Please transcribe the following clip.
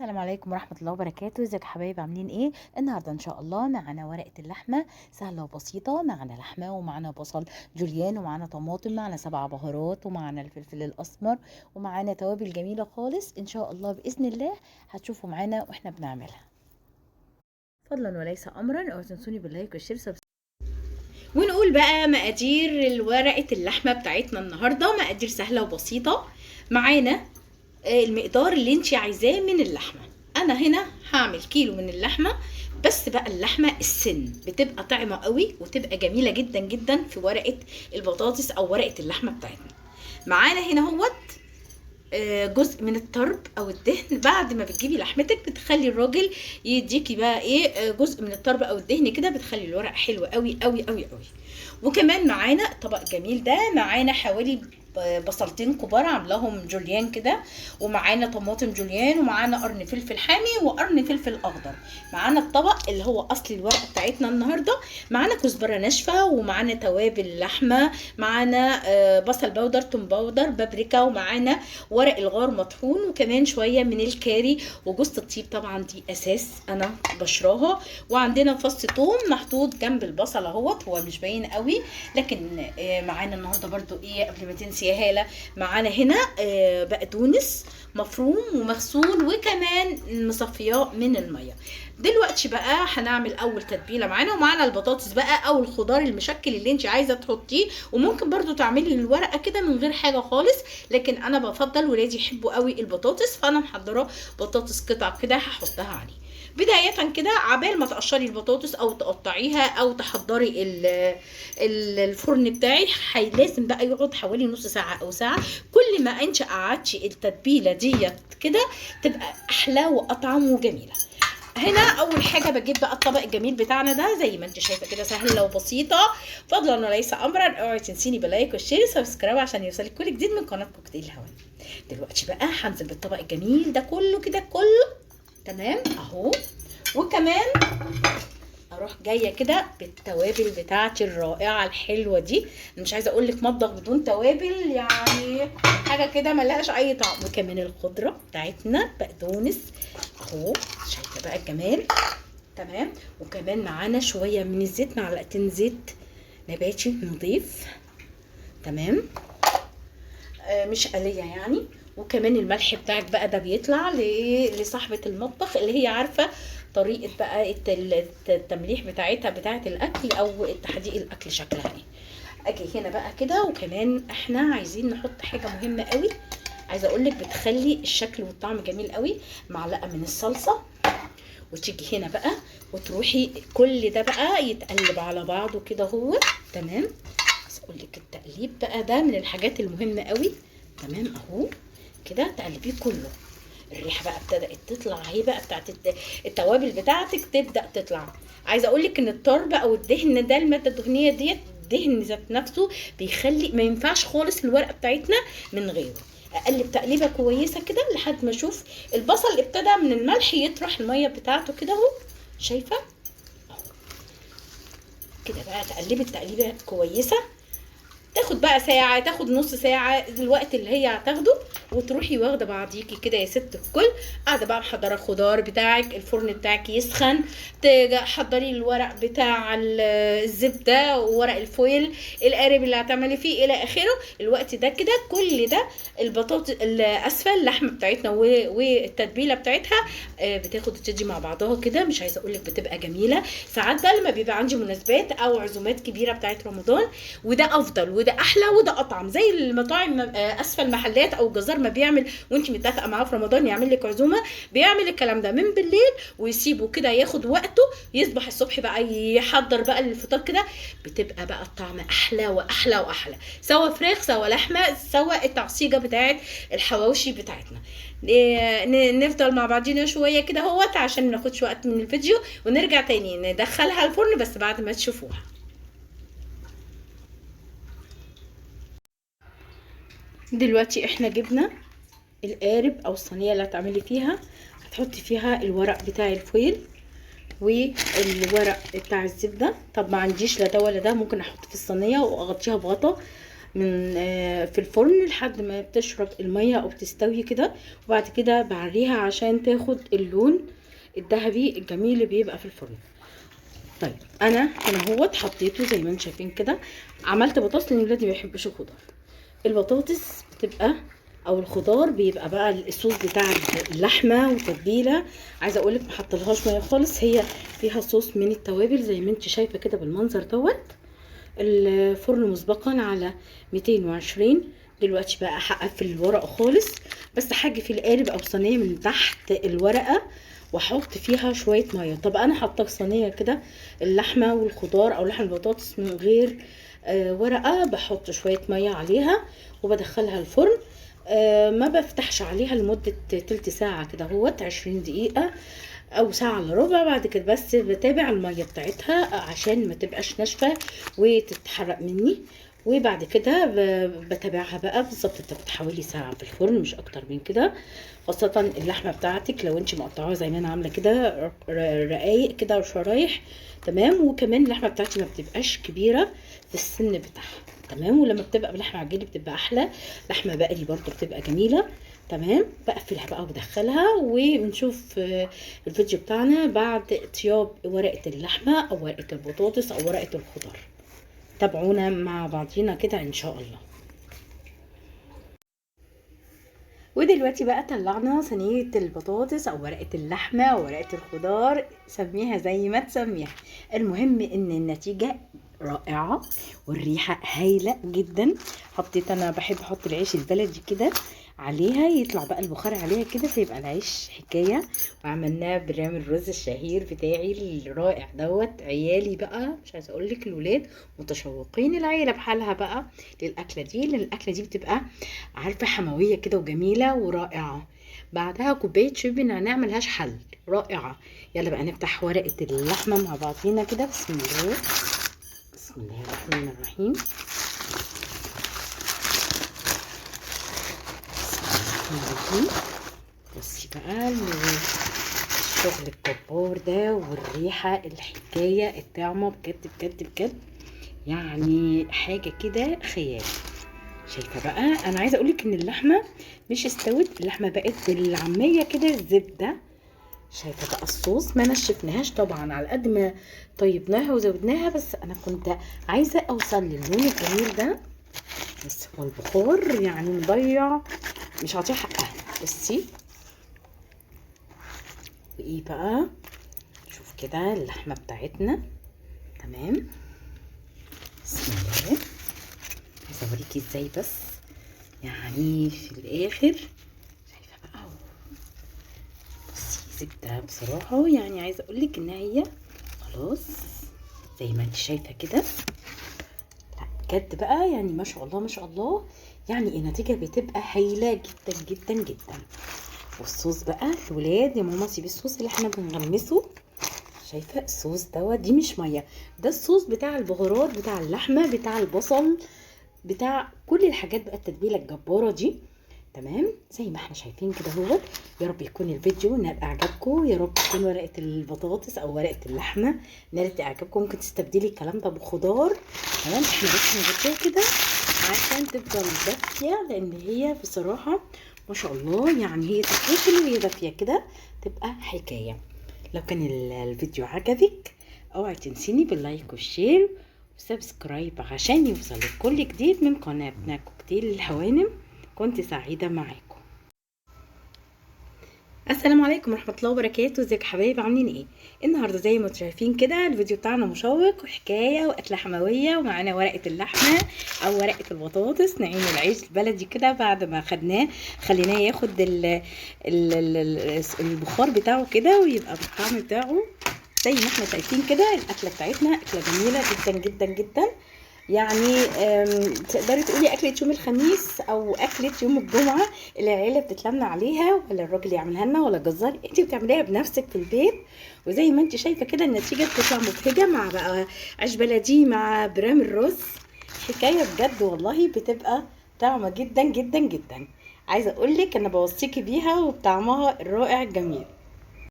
السلام عليكم ورحمة الله وبركاته. ازيك يا حبايب، عاملين ايه النهاردة؟ ان شاء الله معانا ورقة اللحمة سهلة وبسيطة. معانا لحمة ومعانا بصل جوليان ومعانا طماطم، معانا 7 بهارات ومعانا الفلفل الاسمر ومعانا توابل جميلة خالص. ان شاء الله بإذن الله هتشوفوا معانا واحنا بنعملها. فضلا وليس امرا، اوعوا تنسوني بال like وال share subscribe. ونقول بقى مقادير الورقة اللحمة بتاعتنا النهاردة، مقادير سهلة وبسيطة. معانا المقدار اللي انت عايزاه من اللحمة. انا هنا هعمل كيلو من اللحمة، بس بقى اللحمة السن بتبقى طعمه قوي وتبقى جميلة جدا جدا في ورقة البطاطس او ورقة اللحمة بتاعتنا. معانا هنا هوت جزء من الطرب او الدهن. بعد ما بتجيبي لحمتك بتخلي الراجل يديكي بقى ايه جزء من الطرب او الدهن كده، بتخلي الورق حلو قوي قوي قوي قوي. وكمان معانا طبق جميل ده، معانا حوالي بصلتين كبار عاملاهم جوليان كده، ومعانا طماطم جوليان، ومعانا قرن فلفل حامي وقرن فلفل اخضر. معانا الطبق اللي هو اصل الورقة بتاعتنا النهارده. معانا كزبره ناشفة، ومعانا توابل لحمه، معانا بصل powder، توم powder، بابريكا، ومعانا ورق الغار مطحون، وكمان شوية من الكاري وجوز الطيب، طبعا دي اساس انا بشراها. وعندنا فص توم محطوط جنب البصل اهوت، هو مش باين قوي لكن معانا النهارده برضو ايه قبل ما تنسي يا هاله، معانا هنا بقدونس مفروم ومغسول وكمان مصفياه من المية. دلوقتي بقى هنعمل اول تتبيله معانا، ومعانا البطاطس بقى او الخضار المشكل اللي انت عايزه تحطيه، وممكن برضو تعملي الورقة كده من غير حاجة خالص، لكن انا بفضل ولادي يحبوا قوي البطاطس، فانا محضرة بطاطس قطع كده هحطها عليه. بداية كده عبال ما تقشري البطاطس او تقطعيها او تحضري الفرن بتاعي، لازم بقى يقعد حوالي نص ساعة او ساعة. كل ما انت قعدتي التتبيلة ديت كده تبقى احلى واطعم وجميلة. هنا اول حاجة بجيب بقى الطبق الجميل بتاعنا ده زي ما انت شايفه كده، سهلة وبسيطة. فضلا وليس امرا، اوعي تنسيني بال like وال share subscribe عشان يوصلك كل جديد من قناة كوكتيل الهوى. دلوقتي بقى هنزل بالطبق الجميل ده كله كده كله تمام اهو، وكمان اروح جاية كده بالتوابل بتاعتي الرائعة الحلوة دي. انا مش عايزه اقول لك مطبخ بدون توابل، يعني حاجة كده ملهاش اي طعم. وكمان الخضرة بتاعتنا بقدونس اهو، شايفه بقى الجمال تمام. وكمان معانا شوية من الزيت، معلقتين زيت نباتي نضيف تمام، مش قليه يعني. وكمان الملح بتاعك بقى ده بيطلع لصاحبة المطبخ اللي هي عارفة طريقة بقى التمليح بتاعتها بتاعة الأكل أو تحديق الأكل شكلها ايه. أجي هنا بقى كده، وكمان احنا عايزين نحط حاجة مهمة قوي، عايزة أقولك بتخلي الشكل والطعم جميل قوي، معلقة من الصلصة. وتيجي هنا بقى وتروحي كل ده بقى يتقلب على بعضه كده هو تمام. عايزة أقولك التقليب بقى ده من الحاجات المهمة قوي تمام اهو كده، تقلبيه كله. الريحة بقى ابتدات تطلع اهي بقى بتاعت التوابل بتاعتك تبدا تطلع. عايزه اقول لك ان الطرب او الدهن ده، المادة الدهنية ديت، الدهن ذات نفسه بيخلي ما ينفعش خالص الورقة بتاعتنا من غيره. اقلب تقليبه كويسة كده لحد ما اشوف البصل ابتدى من الملح يطرح المية بتاعته كده اهو، شايفه اهو كده بقى. تقلبي التقليبه كويسة، تاخد بقى ساعة، تاخد نص ساعة، الوقت اللي هي هتاخده، وتروحي واخدة بعضيكي كده يا ست الكل. قاعدة بقى محضرة الخضار بتاعك، الفرن بتاعك يسخن، تحضري الورق بتاع الزبدة وورق الفويل، القارب اللي هتعملي فيه إلى آخره. الوقت ده كده كل ده البطاطس الأسفل اللحمة بتاعتنا والتتبيلة بتاعتها بتاخد وتدي مع بعضها كده، مش عايزة أقولك بتبقى جميلة. ساعات بقى لما بيبقى عندي مناسبات أو عزومات كبيرة بتاعت رمضان، وده أفضل وده احلى وده اطعم، زي المطاعم اسفل محلات او الجزار ما بيعمل وانت متفقه معاه في رمضان يعمل لك عزومة، بيعمل الكلام ده من بالليل ويسيبه كده ياخد وقته، يصبح الصبح بقى يحضر بقى الفطار كده، بتبقى بقى الطعم احلى واحلى واحلى، سواء فراخ سواء لحمه سواء التعصيجه بتاعت الحواوشي بتاعتنا. نفضل مع بعضينا شوية كده اهوت عشان ما ناخدش وقت من الفيديو، ونرجع تاني ندخلها الفرن بس بعد ما تشوفوها. دلوقتي احنا جبنا القارب او الصينية اللي هتعملي فيها، هتحطي فيها الورق بتاع الفويل والورق بتاع الزبدة. طب ما عنديش لا ده ولا ده، ممكن احط في الصينية واغطيها بغطا. من في الفرن لحد ما بتشرب المية او بتستوي كده، وبعد كده بعريها عشان تاخد اللون الذهبي الجميل اللي بيبقى في الفرن. طيب انا هنا اهوت حطيته زي ما انتم شايفين كده. عملت بطاطس لان ولادي ما بيحبوش الخضار. البطاطس بتبقى او الخضار بيبقى بقى الصوص بتاع اللحمة والتتبيله. عايزه اقول لك ما حطلهاش مية خالص، هي فيها صوص من التوابل زي ما انت شايفه كده بالمنظر دوت. الفرن مسبقا على 220. دلوقتي بقى هقفل الورقة خالص، بس هاجي في القالب او صينية من تحت الورقة واحط فيها شوية مية. طب انا حاطه في صينية كده اللحمة والخضار او لحم البطاطس من غير ورقة، بحط شوية مية عليها وبدخلها الفرن. ما بفتحش عليها لمدة تلت ساعة كده اهوت، 20 دقيقة او ساعة الا ربع. بعد كده بس بتابع المية بتاعتها عشان ما تبقاش ناشفة وتتحرق مني. وبعد كده بتابعها بقى بالظبط، بتاخد حوالي ساعة في الفرن مش اكتر من كده. خاصة اللحمة بتاعتك لو انت مقطعاها زي ما انا عامله كده رقايق كده وشرايح، تمام. وكمان اللحمة بتاعتي ما بتبقاش كبيرة في السن بتاعها، تمام. ولما بتبقى بلحمه عجينه بتبقى احلى، لحمه بقري برضو بتبقى جميلة، تمام. بقفلها بقى وبدخلها، ونشوف الفيديو بتاعنا بعد طياب ورقة اللحمة او ورقة البطاطس او ورقة الخضار. تابعونا مع بعضينا كده ان شاء الله. ودلوقتي بقى طلعنا صينية البطاطس او ورقة اللحمة او ورقة الخضار، سميها زي ما تسميها، المهم ان النتيجة رائعة والريحه هايلة جدا. حطيت، انا بحب احط العيش البلدي كده عليها، يطلع بقى البخار عليها كده فيبقى العيش حكاية. وعملناه برام الرز الشهير بتاعي الرائع دوت. عيالي بقى مش عايزه اقول لك، الولاد متشوقين، العيلة بحالها بقى للاكله دي، لان الاكلة دي بتبقى عارفه حمويه كده وجميلة ورائعة. بعدها كوباية شاي بنعناع ملهاش حل، رائعة. يلا بقى نفتح ورقة اللحمة مع بعضينا كده. بسم الله، بسم الله الرحمن الرحيم. بصي بقى الشغل الجبار ده والريحه الحكاية الطعمه بجد بجد بجد، يعني حاجة كده خيال. شايفه بقى، انا عايزه اقولك ان اللحمة مش استوت، اللحمة بقت بالعامية كده الزبدة. شايفه بقى الصوص ما نشفناهاش طبعا على قد ما طيبناها وزودناها، بس انا كنت عايزه اوصل للون الجميل ده، بس هو البخار يعني مضيع، مش هعطيها حقها. بصي وايه بقى، شوف كده اللحمة بتاعتنا، تمام. بسم الله، عايزه اوريكي ازاي بس يعني في الاخر. شايفه بقى، بصي زبدة بصراحة، يعني عايزه اقولك ان هي خلاص زي ما انت شايفه كده. لا بجد بقى يعني ما شاء الله ما شاء الله، يعني النتيجة بتبقى هايلة جدا جدا جدا. والصوص بقى الولاد يا ماما سيبي الصوص اللي احنا بنغمسه. شايفه الصوص دوت، دي مش مية، ده الصوص بتاع البهارات بتاع اللحمة بتاع البصل بتاع كل الحاجات بقى، التتبيله الجبارة دي، تمام. زي ما احنا شايفين كده اهوت. يا رب يكون الفيديو نال اعجابكم، يا رب تكون ورقة البطاطس او ورقة اللحمة نالت اعجابكم. ممكن تستبدلي الكلام ده بخضار، تمام. احنا بس نغطيها كده عشان تفضل دافيه، لان هي بصراحة ما شاء الله يعني هي تتاكل وهي دافيه كده تبقى حكاية. لو كان الفيديو عجبك اوعي تنسيني بال like وال share و subscribe عشان يوصلك كل جديد من قناتنا كوكتيل الهوانم. كنت سعيدة معاكم. السلام عليكم ورحمة الله وبركاته. ازيك يا حبايب، عاملين ايه النهارده؟ زي ما انتم شايفين كده الفيديو بتاعنا مشوق وحكاية واكله حمويه، ومعانا ورقة اللحمة او ورقة البطاطس. نعين العيش البلدي كده بعد ما خدناه، خليناه ياخد ال ال ال البخار بتاعه كده ويبقى بالطعم بتاعه زي ما احنا شايفين كده. الاكلة بتاعتنا اكله جميلة جدا جدا جدا، يعني تقدري تقولي اكله يوم الخميس او اكله يوم الجمعة اللي العيلة بتتلم عليها، ولا الراجل يعملها لنا ولا الجزار، انت بتعمليها بنفسك في البيت. وزي ما انت شايفه كده النتيجة بتطلع مبهجه، مع بقى عيش بلدي مع برام الرز، حكاية بجد والله بتبقى طعمه جدا جدا جدا. عايزه اقول لك انا بوصيكي بيها وبطعمها الرائع الجميل.